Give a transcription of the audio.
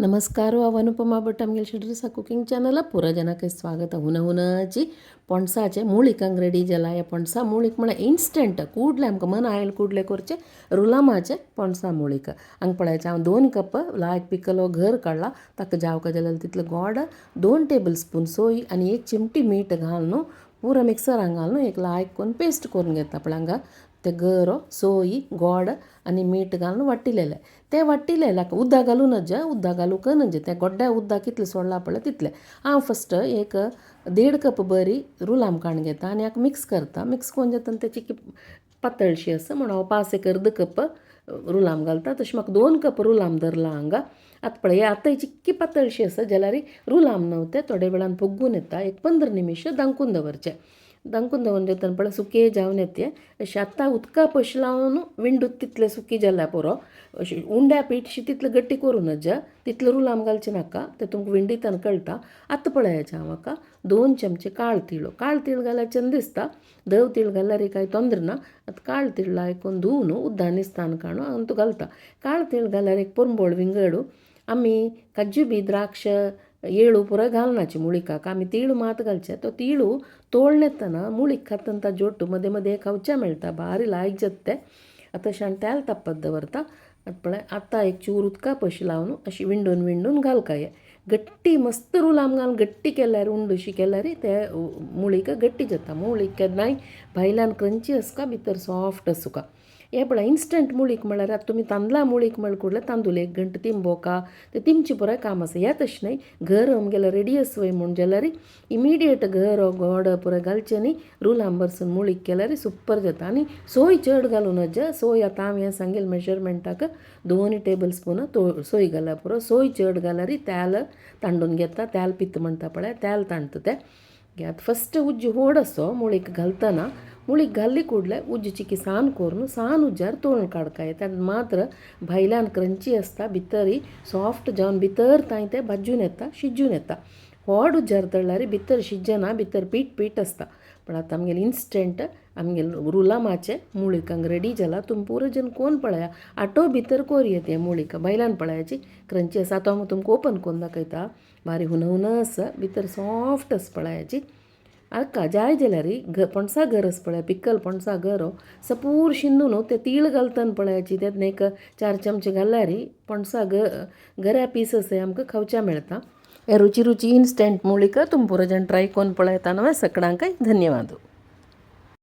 नमस्कार, हांव अनुपमा भट आमगेले शेड्रीसा कुकिंग चॅनल पुरा जनाक स्वागत. हुनहुनाची पणसाचे मुळीकांक रेडी जाला. ह्या पणसा मुळीक म्हळ्यार इन्स्टंट कुडले आमकां मन आयल कुडले करचे रुलामाचे पणसा मुळीक. हांगा पळयाचे हांव 2 कप लायक पिकलो घर काडला, ताका जावका जाल्यार तितलो गोड, 2 टेबल स्पून सोय आनी 1 चिमटी मीठ घालून पुरा मिक्सरान घालून एक लायक करून पेस्ट करून घेता. पळय हांगा ते गरो सोय गोड आनी मीठ घालून वाटिलेले ते वाटिलेले उदक घालूं नज, उदक घालूंक नज, ते गोड्ड्या उदक कितलें सोडलां पळय तितलें. हांव फस्ट एक 1.5 कप बरी रुलाम काडून घेता आनी हाका मिक्स करता. मिक्स करून जाता तेची पातळशी आसा म्हणून हांव पास एक अर्द कप रुलाम घालता. तशें म्हाका 2 कप रुलाम धरला हांगा. आतां पळय आतां चिक्की पातळशी आसा जाल्यार रुलाम न्हू ते थोडे वेळान फुगून येता. एक 15 निमिश दांकून दवरचें. दांकून दवरून जाता पळय सुके जावन येते. अशें आतां उदका पयशे लावन विंडूत तितलें सुकी जाल्यार पुरो. अशें उंड्या पीठ तितलें गट्टी करूं नज, तितलें रुलाम घालचें नाका, तें तुमकां विंडितान कळटा. आतां पळयाचें हांव म्हाका 2 चमचे काळ तीळ, काळ तीळ घाल्यार चंद दिसता, धव तीळ घाल्यार कांय तोंदर ना. आतां काळ तीळ लायकून धुवन उद्दान निस्तान काडून हांव तो घालता. काळ तीळ घाल्यार एक पोरंबोळ विंगड. आमी काजू बी द्राक्ष येळू पुराय घालनाची मुळीकाक, आमी तीळ मात घालचे. तो तीळू तोळण येतना मुळीक खातना ताजे ओट्टू मदें मदें खावच्या मेळटा, भारी लायक जाता तें. आतां अशें तेल तापत दवरता. आतां पळय आतां एक चूर उदका पयशे लावन अशी विंडून विंडून घालकाय. गट्टी मस्त रुलाम घालून गट्टी केल्यार उंडशी केल्यार ते मुळीक गट्टी जाता. मुळीक केन्नाय भायल्यान क्रंची आसता, भितर सॉफ्ट आसता. हे पळय इन्स्टंट मुळीक म्हळ्यार आतां तुमी तांदळां मुळीक म्हळ्यार कुडले तांदूळ 1 घंटा तिंबोका ते तिमचे पुराय काम आसा. हें तशें न्हय, घर आमगेलें रेडी आसवय म्हूण जाल्यार इमिडिएट घर गोड पुराय घालचें न्ही, रुलाम भरसून मुळीक केल्यार सुपर जाता. आनी सोय चड घालूं नज. सोय आतां हांव हें सांगेल मेजरमेंटाक 2 टेबल स्पून सोय घाल्यार पुरो. सोय चड घाल्यार तेल तांडून घेता, तेल पित्त म्हणटा पळय तेल तांडटा तें. आतां फस्ट उज्ज व्हड आसो मुळीक घालतना, मुळीक घाल्ली कुडले उज्ज चिकी सान करून सान उज्जार तोळून काडकाय. तेन्ना मात्र भायल्यान क्रंची आसता, भितरय सॉफ्ट जावन भितर तांय तें भाजून येता, शिजून येता. व्हड उज्जार तळ्ळ्यार भितर शिजना, भितर पीठ पीठ आसता. पण आतां आमगेलें इन्स्टंट आमगेलें रुलामाचें मुळीक हांगा रेडी जाला. तुमी पुरो जन कोण पळया आटो भितर कोरये तें मुळीक भायल्यान पळयाची क्रंची आसा. आतां हांव तुमकां ओपन करून दाखयता. बारी हुनहुन आसा, भितर सॉफ्ट आसा पळयाची. आका जाय जाल्यार पणसा घर आसा पळय, पिकल पणसा घर सपूर शिंदून न्हू ते तीळ घालतना पळयाची, तेन्ना एक 4 चमचे घाल्यार पणसा घऱ्या पीस आसा आमकां खावच्या मेळटा. हे रुची रुची इन्स्टंट मुळीक तुमी पुरो जण ट्राय करून पळयता न्हय. सगळ्यांकय धन्यवाद.